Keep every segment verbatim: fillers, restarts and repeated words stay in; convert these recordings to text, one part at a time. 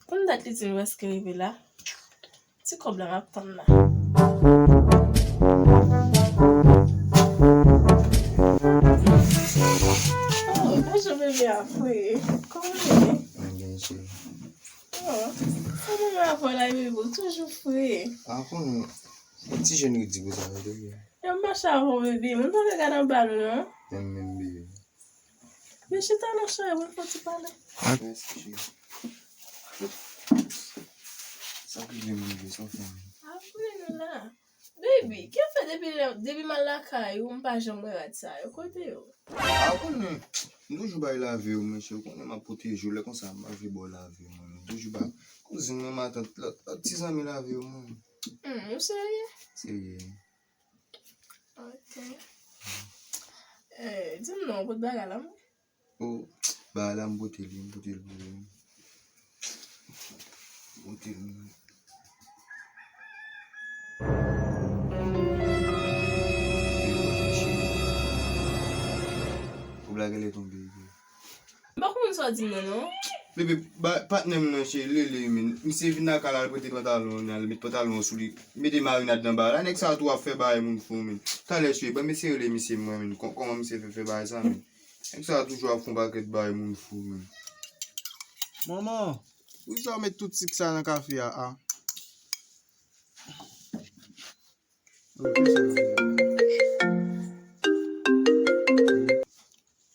Konn dat li di m prèske rive la. Ti kòb la m ap tann la. Oh, bonjou bebe a fre. Kòman w ye? Mwen byen, cheri. Oh, sa mwen avè w la bebe, ou toujou fre. A, konnen, yon ti jèn redi konsa, wi, bebe. Yo mache avè w bebe, mwen pa ka gade anba nou non. Menm, menm, bebe. Men chita non cheri, mwen fò ti pale. Mèsi, cheri. Sa ki vle m rive, sa w fè menm? Apre nou la. Baby, kè fè depi lè, depi m al lakay ou, m pa janm wè rad sa yo. Kote yo? A, ou konnen, m toujou bay lave yo, monchè. Ou konnen m ap pwoteje w, lè konsa, m pa vle ba w lave yo, mwen. M toujou bay kouzin mwen, matant, lòt, lòt ti zanmi lave yo, mwen. Hmm, ou serye? Serye. Ok. Eh, di m non, ou pot bagay la, mwen? Oh, bagay la, m pote li, m pote l pou ou. M pote l. Ou blague lè tonbe, bebe. M pa konprann sa w di m nan, non. Bebe, ba, patnè m nan, cheri, Lele, men. Misye vin lakay la, l prete pantalon, l met pantalon sou li, mete marinad nan bagay la. Nèg sa tou ap fè bagay moun fou, men. Talè, cheri, ban m eseye rele misye, mwen, men. Kò-, kòman misye fè fè bagay sa, men? Nèg sa toujou ap fè yon pakèt bagay moun fou, men. Manman, poukisa w met tout sik sa nan kafe a, a?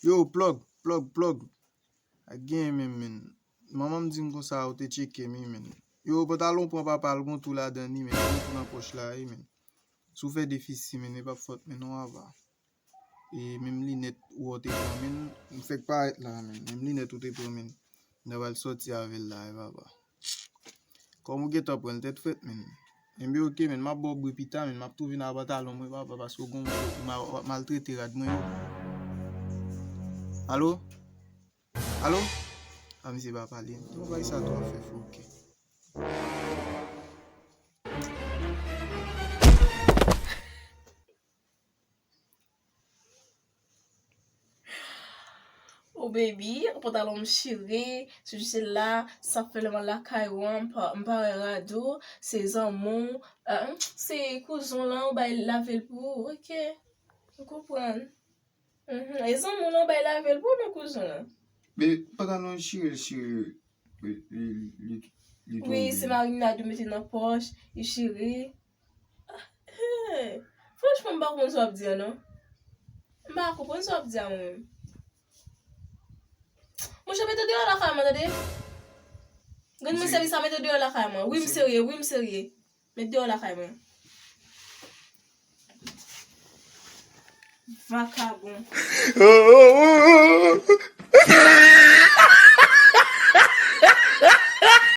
Yo, plòg, plòg, plòg. A gen menm, men. Manman m di m konsa, ou te tcheke m, wi, men. Yo, pantalon pran papa l, gon twou ladan li, men. Gon twou nan pòch la, wi, men. Si w fè defisi, men, e p ap fòt, men, non, ava. E menm linèt ou te pran, men, m fèk parèt la, men. Menm linèt ou te pran, men. N a pral sòti avè l la, e papa. Kòm ou gentan pran l tèt frèt, men. Enben, oke, men, m ap ba w bri pita, men, m ap tou vin ak pantalon mwen, papa, paske w gon w ap maltrete rad mwen yo. Alo? Alo? A, misye pa pale. Yon bagay sa tou ap fè fou, oke. Oh baby, pantalon m chire, sou jis la, sa fè lè m al lakay ou an, m pa, m pa wè rad ou, se zanmi w, ah, se kouzin w lan, ou bay lave l pou ou, oke. M konprann. Mhm. E zanmi w lan bay lave l pou nou, kouzin an. Men pantalon chire, l chire. Li, li, li, li tonbe. Wi, se marinad ou mete nan pòch, li chire. Ah, hey. Franchman, m pa konprann sa w ap di a, non. M pa konprann sa w ap di a, mwen menm. Monchè, mete deyò lakay mwen, tande? Grann mwen sèvi sa, mete deyò lakay mwen. Wi, m serye, wi, m serye. Met deyò lakay mwen. Vakabon.